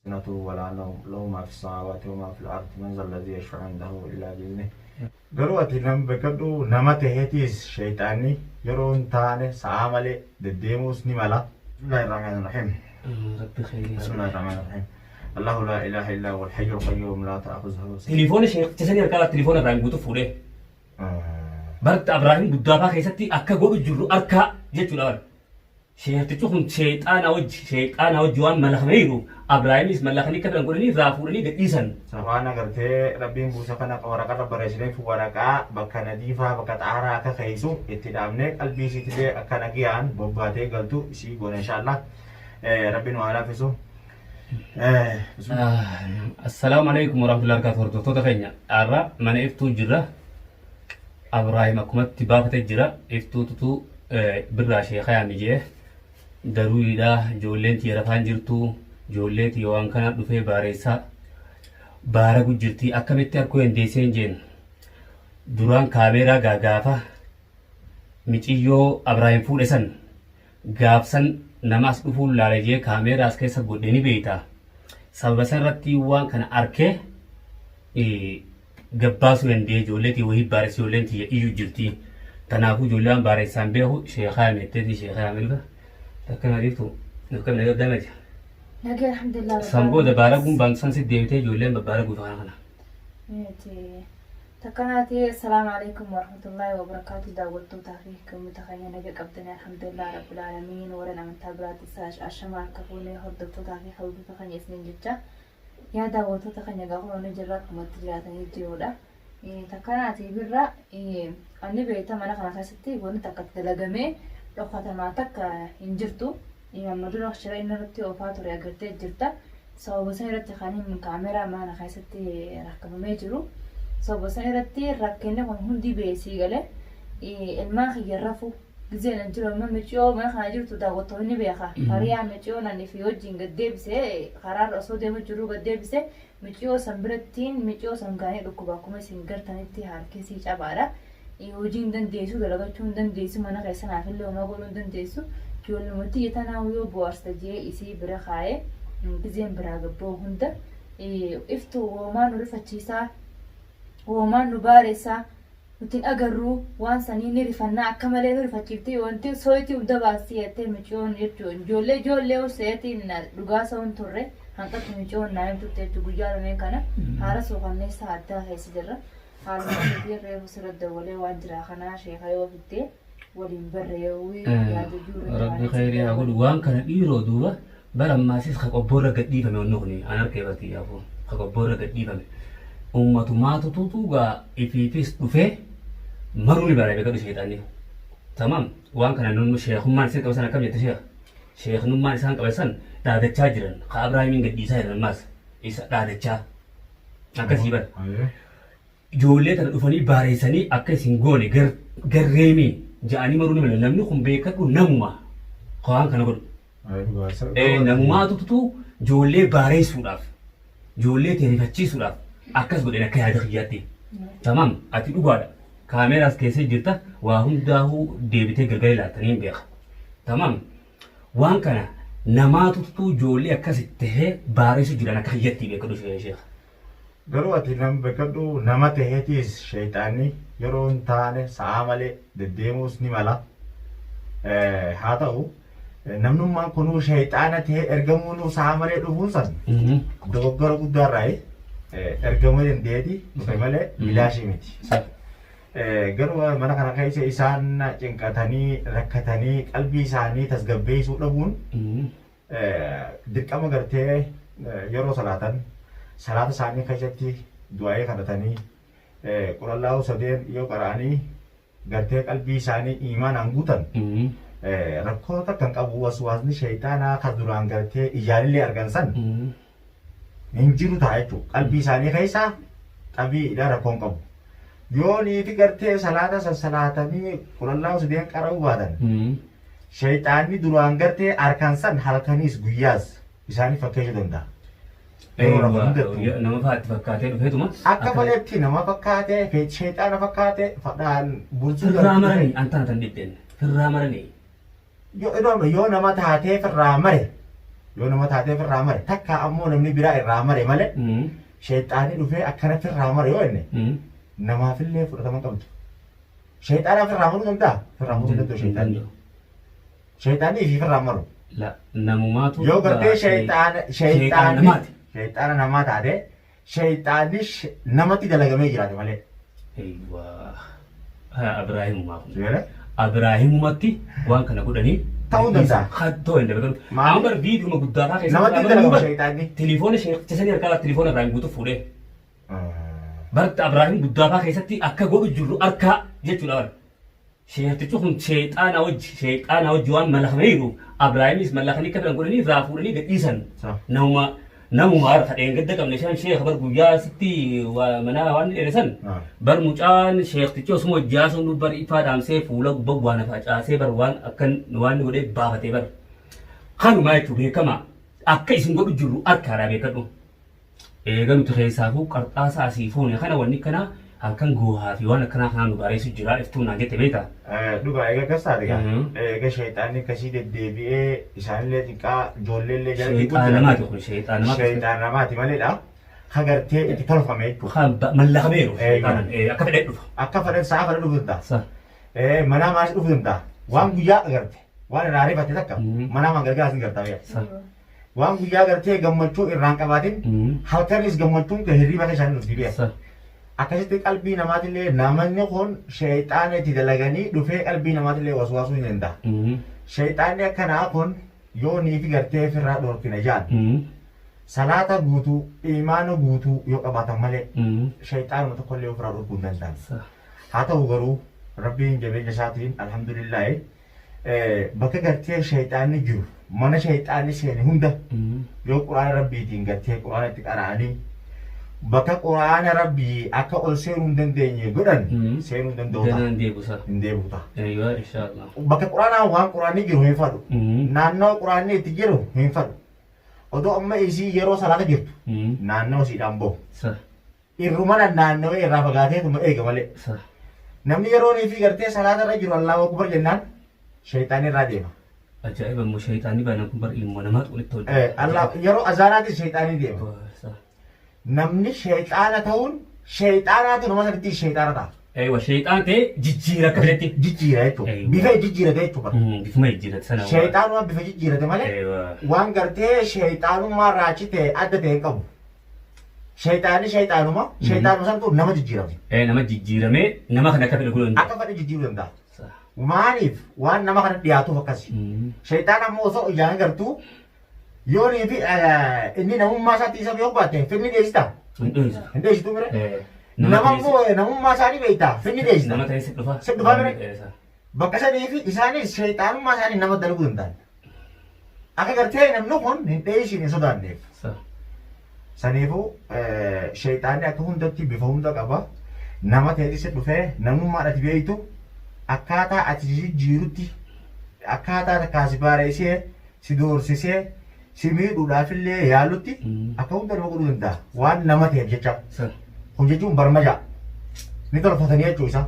Sinatu walaa nawm lahu maa fi samaawaati wa maa fil ardi man zal ladhii yashfa'u indahu illaa bi'izni. Garuu ati nam bekkadhu nama taheetiis sheyxaanni yeroo hin taane sa'aa malee deddeemuus ni mala. Bismillahir Rahmanir Rahiim. Rabbi kheyrii haa Bismillahir Rahmanir Rahiim. Allahu laa ilaaha illaa huwal hayyul qayyuum laa ta'khuzuhu Tilifoona sheekticha sanii harkaa tilifoona Ibraahim guutuu fuudhee. Barta Ibraahim guddaafaa keessatti akka godhu jirru harkaa jechuudha bara. Sheektichi kun sheeyxaana wajji sheeyxaana wajji waan malakameeru Abraahimis malakanii akka fedhan godhanii irraa fuudhanii gad dhiisan. Waan agartee Rabbiin buuse kana waraqarra barreessineef waraqaa bakka nadiifaa bakka xaaraa akka keeysu itti dhaabnee qalbii isiitillee akka nagiyaan bobbaatee galtu isii goona inshaallah. Rabbiin nu haa laaffisu. Assalaamu alaikum warahmatullahi wabarakatuh hordoftoota keenya har'a mana iftuu jirra. Abraahim akkumatti baafate jira iftuututu birraa sheeka yaami jee daruuriidha ijoolleen tiyya rafaan jirtu ijoollee tiyya waan kana dhufee baareessaa baaragu jirti akkamitti arkuu dandeesseen jeen duraan kaameeraa gaagaafa miciyyoo Abraahim fuudhe san gaafsan nama as dhufuun laale jee kaameeraa as keessa godhe ni beeyta sababa san irratti waan kana arkee gabbaasuu danda'ee ijoollee tiyya wahii baaressa ijoolleen tiyya iyyu jirti. Tanaafuu ijoollee waan baaressaan beeku sheekaa yameetteeti sheekaa yaamee dhufa. Takka na dhiiftu akkam na gaddaa miti. Nagee alhamdulillah. San booda baaraguun baantu san si deebitee ijoolleen babbaaraguu kana kana. Takkanaati assalaamu alaikum warahmatullahi wabarakaatu daawwattootaa fi hikmoota keenya naga qabdanii alhamdulillah rabbil aalamiin warreen amantaa biraatti ashama harka fuunee hordoftootaa fi kabajtoota keenya isiniin jecha Yaa daawwattoota keenya egaa kunoo ni jirra akkuma itti jiraatanii jiruudha. Takkanaati birra anni beekta mana kana keessatti wanti takka itti dalagamee dhokatamaa takka hin jirtu. Amma dura shira inni irratti oofaa ture agartee jirta. Sababa san irratti kan hin kaameraa mana keessatti rakkafamee jiru. Sababa san irratti rakkinni kun hundi beesii galee ilmaan kiyya rafu Gizeen an jiru amma miciyoo mana kana jirtu daawwattoonni ni beeka. Fariyaa miciyoon ani fi wajjin gad deebise karaarra osoo deemu jiruu gad deebise miciyoo san birattiin miciyoo san gaanii dhukkuba akkuma isin gartanitti harkisii cabaadha. Hojii hin dandeessu dalagachuu hin dandeessu mana keessa naaf illee homaa godhuu hin dandeessu. Ijoollumatti ija tanaa yoo bohaarsta jee isii bira kaa'ee gizeen biraa gabboo hunda iftu hoomaa nu rifachiisaa hoomaa nu baaressaa Nuti hin agarruu waan sanii ni rifannaa akka malee nu rifachiifti wanti sooyitii hunda baastii jettee miciyoon jechuun ijoollee ijoollee seetiin dhugaa sa'uun turre hanqattu miciyoon naa himtutti jechuun guyyaa lameen kana haala suukanneessaa addaa keessa jirra. Haaluma saniitiin reefu sirra dawwalee waan jiraa kanaa sheeka yoo fiddee waliin barreewwi yaada jiru. Rabbi khayrii haa godhu waan kana dhiiroo duuba Bara ammaasis ka qobboorra gad dhiifame wanni kuni an arkee bar kiyyaafuu ka qobboorra gad dhiifame ummatumaatututu gaa ifiifis dhufee maruu ni bara beekadhu sheexaanni tamaam waan kana nunnu sheekummaan isin qabe san akkam jette sheekh sheeknummaan isaan qabe san dhaadachaa jiran ka Abrahaamiin gad dhiisaa jiran ammaas isa dhaadachaa akkasii bara ijoollee tana dhufanii baareessanii akka isin goone garreemii ja'anii maruu ni mala namni kun beekadhu namuma ka waan kana godhu Namumaatutu ijoollee baareessuudhaaf, ijoollee tee rifachiisuudhaaf akkas godhen akka yaada kiyyaatti. Tamam ati dhugaadha. Kaameeraas keessa jirta waa hundaahuu deebitee gargar ilaaltanii hin beeka. Tamam waan kana namaatutu ijoollee akkas tahee baareessu jiran akka kiyyatti beekadhu sheekh. Garuu ati nam bekkadhu nama taheetiis sheyxaanni yeroo hin taane sa'aa malee deddeemuus ni mala. Haa ta'u namnummaan kunuu sheyxaana tahee ergamuunuu sa'aa malee dhufuun san dogoggora guddaa irraayi ergamuu dandeeti dhufe malee bilaashii miti. Garuu mana kana keessa isaan cinqatanii rakkatanii qalbii isaanii tasgabbeessuu dhabuun Dirqama gartee yeroo salaatan salaata isaanii keessatti du'aa'ii kadhatanii qulallaa'uu sadeen yoo qara'anii gartee qalbii isaanii iimaanaan guutan rakkoo takka hin qabu waswaasni shayxaanaa ka duraan gartee ijaanillee argan san hin jiru ta'a jechuudha. Qalbii isaanii keessa xabiidha rakkoo hin qabu. Yoo niifi gartee salaata san salaatanii qulallaa'uu sadeen qara'uu baatan Sheyxaanni duraan gartee arkan san halkaniis guyyaas isaanii fakkeessuu danda'a. Yeroo rafan hundattuu. Nama fa'aa itti fakkaatee dhufeetuma. Akka fedhetti nama fakkaatee sheyxaana fakkaatee fadhaan bulchuu Firraa maranii an tana tan dhibdeen firraa maranii. Yoo yoo nama taatee firraa mare Yoo nama taatee ofirraa mare takka ammoo namni biraa irraa mare malee sheexaanni dhufee akkanatti irraa mare yoo jenne namaafillee fudhatama hin qabdu. Sheexaana ofirraa maruu danda'a? Ofirraa maruu hin danda'u sheexaanni. Sheexaanni ifii ofirraa maru. La namumaatu Yoo gartee sheexaana sheexaana sheexaanni namaati. sheexaana namaa taate sheexaanni namatti dalagamee jiraate malee. Eeywa. Haa Abraahimumaa kun. Seera? Abraahimumatti waan kana godhanii Ta'uu danda'a. Hattoo hin dabalu. Maali? Amma bar viidiyoo guddaa fa'aa keessatti Namatti amma dalagama bar sheexaanni. Tilifoona sheekchisanii harkaa tilifoona Abraahim guutuu fuudhee. Barta Abraahim guddaa fa'aa keessatti akka godhu jirru harkaa jechuudha bara. Sheektichi kun sheexaana wajji waan malakameeru Abraahimis malakanii akka fedhan godhanii irraa fuudhanii gadhiisan. Namuma harka dheengadda qabne shan sheeka bar guyyaa sitti manaa waan dheeresan bar mucaan sheektichi osuma hojjaa sun bar ifaa dhaamsee fuula gubbaa waan facaasee bar waan akkan waan godhee baafatee bar. Kanumaa jechuun beekamaa akka isin godhu jirru harkaadhaa beekadhu. Eega nuti keessaafuu qarxaasa asii fuune kana wanni kana halkan goohaa fi waan akkanaa kanaan nu bareessu jira iftuun naan jette beektaa? Dhugaa eega akkas taate gaa. Eega sheexaanni akkasii deddeebi'ee isaanillee xiqqaa ijoolleellee jala dhiquu Sheexaana jira. namaati kun sheexaana namaati. Sheexaana namaati maleedha. Hagartee itti tolfame jechuudha. Kan mallaqameeru Eeyyee. sheexaanan akka fedhe dhufa. Akka fedhan sa'a fedhan dhufuu danda'a. Sa. Manaa maas dhufuu danda'a. Waan guyyaa agarte waan irraa ariifatte takka manaa maan gargaarsa hin gartaa beeka. Sa. Waan guyyaa gartee gammachuu irraan qabaatin halkanis gammachuun kee hirriba keessaa ni dhufti beeka. Akkasitti qalbii namaatillee namni kun sheexaana itti dalaganii dhufee qalbii namaatillee waswaasuu ni danda'a. Sheexaanni akkanaa kun yoo niifi gartee ofirraa dhorkina jaan salaata guutuu imaana guutuu yoo qabaatan malee sheexaanuma tokkollee ofirraa dhorkuu hin danda'an. Haa ta'u garuu Rabbiin jabeenya isaatiin alhamdulillaahi bakka gartee shayxaanni jiru mana shayxaanni seene hunda yoo quraana rabbiitiin gartee quraana itti qara'anii bakka quraana rabbii akka ol seenuu hin dandeenye godhan seenuu hin danda'u ta'a. Ganaan deebusa. Hin deebi'u ta'a. Eeyyuu inshaallah. Bakka quraanaa waan quraanni jiru hin fadhu. Naannoo quraanni itti jiru hin fadhu. Odoo amma isii yeroo salaata jirtu naannoo isiidhaan bahu. Sa. Irruma naannawee irraa fagaateetuma eega malee. Sa. Namni yeroo fi gartee salaata irra jiru Allahu Akbar jennaan shayxaanni irraa deema. Ajaa'iba immoo shayxaanni baay'inaan kun bar ilmoo namaatu walitti hojjeta. Allah yeroo azaanaatis shayxaanni deema. Sa. Namni shayxaana ta'uun shayxaanaatu nama sanitti shayxaana ta'a. Eewa shayxaan ta'e jijjiira akka fedhetti. Jijjiira jechuudha. Eewa. Bifa jijjiirate jechuudha. Bifuma jijjiirate sana. Shayxaanuma bifa jijjiirate malee Eewa. waan gartee shayxaanummaa irraa achi ta'e adda ta'e hin qabu. Shayxaanni shayxaanuma, shayxaanuma santu nama jijjiirame. Nama jijjiiramee nama kana akka fedhe godhuu danda'a. Akka fedhe jijjiiruu danda'a. Maaliif waan nama kana dhiyaatuuf akkasi. Shayxaan ammoo osoo ijaan agartuu yoonii fi inni namummaa isaatti isa yoo baatte finni dheessita. Hin dheessu. Hin dheessituu mire? Nama immoo namummaa isaanii beektaa finni dheessita. Nama ta'e si dhufa. Si dhufa mire? Bakka sanii fi isaanis shayxaanummaa isaanii nama dalaguu danda'an. Akka gartee namni kun hin dheessine hin sodaanneef. Saniifuu shayxaanni akka hundatti bifa hunda qaba. Nama ta'etti si dhufee namummaan ati beektu akkaataa ati jijjiirutti akkaataa takkaa si baareessee si doorsisee si miidhuudhaafillee yaalutti akka hunda nama godhuu danda'a. Waan nama ta'eef jecha. Kun jechuun barmaja. Ni tolfatanii jechuu isaa.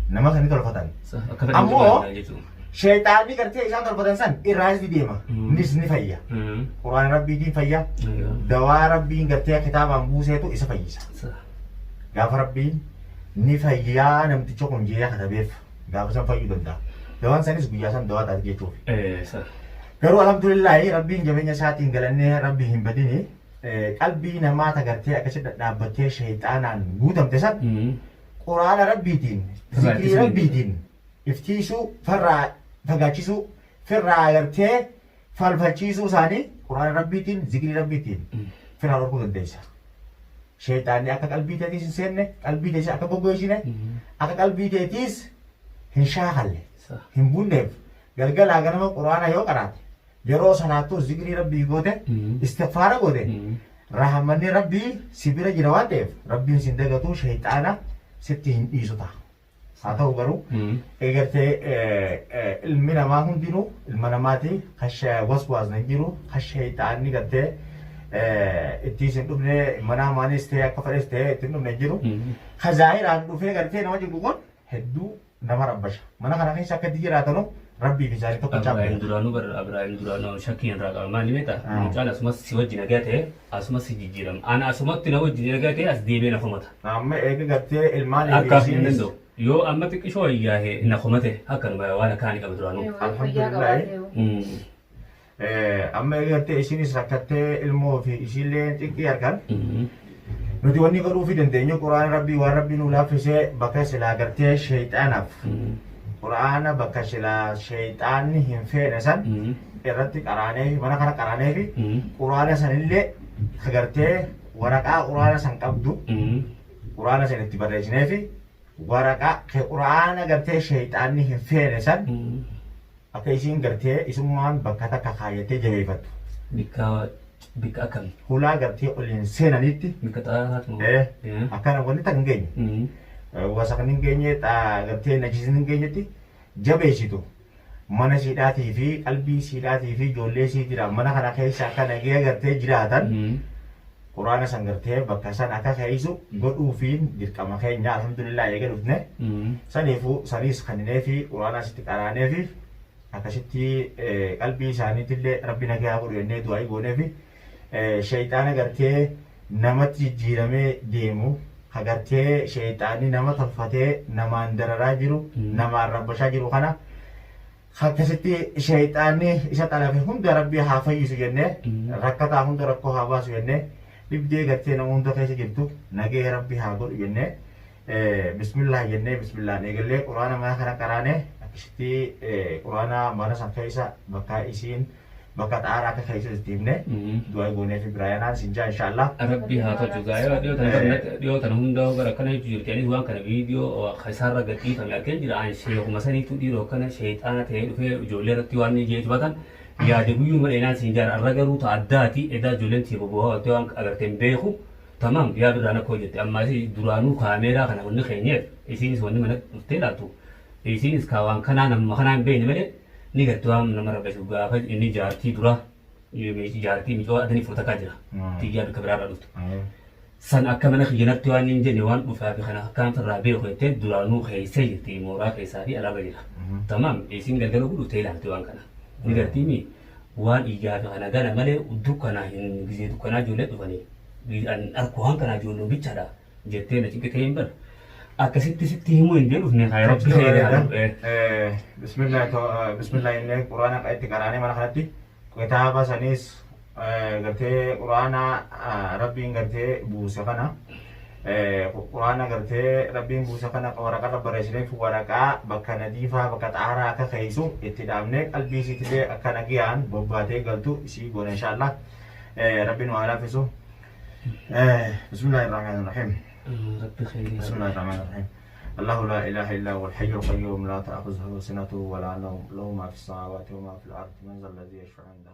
Nama san ni tolfatan. Ammoo Sheeyxaanni gartee isaan tolfatan san irraas ni deema. Innis ni fayya. Qur'aana Rabbiitiin fayya. Dawaa Rabbiin gartee kitaabaan buuseetu isa fayyisa. Gaafa Rabbiin ni fayyaa namticha kun jee katabeef gaafa san fayyuu danda'a. Dawaan sanis guyyaa san dawaa taati jechuuf. Garuu alhamdulillaahi Rabbiin jabeenya isaatiin galannee Rabbi hin badini qalbii namaa tagartee akkasi dhadhaabbattee sheeyxaanaan guutamte san Qur'aana Rabbiitiin zikrii Rabbiitiin iftiisuu, farraa fagaachisuu, firraa agartee falfalchiisuu isaanii Qur'aana Rabbiitiin, zikrii Rabbiitiin firraa dhorkuu dandeessa. Sheeyxaanni akka qalbii teetiis hin seenne, qalbii teetiis akka goggoysine, akka qalbii teetiis hin shaakalle, hin bunneef galgalaa ganama Qur'aana yoo qaraate, yeroo salaattuu zikrii Rabbii goote, istighfaara goote, rahmanni Rabbii si bira jira waan ta'eef Rabbiin sin dagatuu sheeyxaana sitti hin dhiisu ta'a. Haa ta'u garuu eegartee ilmi namaa hundinuu ilma namaati waswaasni hin jiru kan sheeyxaanni gartee ittiin hin dhufne mana hamaanis ta'e akka fedhes ta'e ittiin dhufne hin jiru. Ka zaahiraan dhufee gartee nama jiru kun hedduu nama rabbasha. Mana kana keessa akka itti jiraatanu Rabbii fi isaanii tokko Abraahim duraanuu bar Abraahim duraanuu shakkiin irraa qaba maali beektaa? Mucaan asumas si wajji nagaa ta'e asumas si jijjiirama. Ana asumatti na wajji nagaa ta'e as deebi'ee na komata. Amma eega gartee ilmaanii fi Akka hin isiinis danda'u. Yoo amma xiqqishoo wayyaa'e na komate akkanuma waan akkaanii qaba duraanuu. Fayyaa Alhamdulillah. qabaatee. Amma eega gartee isiinis rakkattee ilmoo fi isiillee xiqqii argan. Nuti wanni godhuufii dandeenyu Qur'aana Rabbii waan Rabbii nuu laaffisee bakka silaa gartee sheeyxaanaaf Qur'aana bakka silaa sheeyxaanni hin feene san irratti qaraanee fi mana kana qaraanee fi Qur'aana sanillee ka gartee waraqaa Qur'aana san qabdu Qur'aana san itti barreessinee fi waraqaa ke Qur'aana gartee sheeyxaanni hin feene san akka isiin gartee isummaan bakka takka kaayyattee jabeeffattu. Bikka bikka akkamii? Hulaa gartee oliin seenanitti Bikka xaaraatu moo? Akkana wanni takka hin geenye. Wasakni hin geenye gartee najisni hin geenyetti jabeessitu. Mana siidhaatii fi qalbii siidhaatii fi ijoollee siitiidhaan mana kana keessa akka nagee gartee jiraatan Quraana san gartee bakka san akka keeysu godhuufiin dirqama keenya alhamdulillah eega dhufne. Saniifuu saniis kannineefi quraana asitti qaraaneefi akkasitti qalbii isaaniitillee rabbi nagaa haa godhu jennee du'aa'ii gooneefi sheeyxaana gartee namatti jijjiiramee deemu ka gartee sheeyxaanni nama tolfatee namaan dararaa jiru namaan rabbashaa jiru kana Akkasitti sheeyxaanni isa xalafe hunda rabbi haa fayyisu jennee rakkataa hunda rakkoo haa baasu jennee dhibdee gartee nama hunda keessa jirtu nagee rabbi haa godhu jennee bismillah jennee bismillaan eegallee quraana mana kana qaraane akkasitti quraana mana san keessa bakka isiin bakka xaaraa akka keessa itti himne du'aa goonee fi biraayanaan sin jaa inshaallah. Rabbi haa tolchu gaa'ela dhiyoo tana bara dhiyoo tana hundaa bara akkana jechuu jirti anis waan kana viidiyoo isaarra gadhiifame argeen jira an sheekuma saniitu dhiiroo akkana sheexaana ta'ee dhufee ijoollee irratti waan inni jeetu batan yaade guyyuu malee naan siin jaara arra garuu ta addaati edaa ijoolleen tiyya bobo'aa oolte waan agarteen beeku tamam yaa birraan akka hojjette amma asii duraanuu kaameeraa kana wanni keenyeef isiinis wanni mana dhuftee laatu isiinis kaa waan kanaa namuma kanaa hin beekne malee ni garti waan nama rabbeshu gaafa inni jaartii dura jaartii micoo adanii furtakaa jira tiyyaa bikka biraarraa dhuftu san akka mana kiyyanatti waan hin jenne waan dhufaa fi kana akkaan firraa beeku jettee duraanuu keessa jirti mooraa keessaa fi alaarra jira tamaam isiin galgala dhuftee ilaalti waan kana ni gartii mi waan iyyaa fi kana gana malee dukkana hin gizee dukkanaa ijoollee dhufanii an arku waan kana ijoollee bichaadha jettee na cinqitee hin bara akkasitti sitti himuu hin dhufne haa rabbi khayri. Bismillah bismillah inni quraana itti qaraanee mana kanatti kitaaba sanis gartee quraana rabbiin gartee buuse kana quraana gartee rabbiin buuse kana waraqaa barreessineef waraqaa bakka nadiifaa bakka xaaraa akka keeysu itti dhaabnee qalbii isiitillee akka nagiyaan bobbaatee galtu isii goona inshaallah rabbiin waa laaffisu. بسم الله الرحمن الرحيم. Rabbi khayri. بسم الله الرحمن الرحيم. الله لا إله إلا هو الحي القيوم لا تأخذه سنة ولا نوم له ما في السماوات وما في الأرض من ذا الذي يشفع عنده.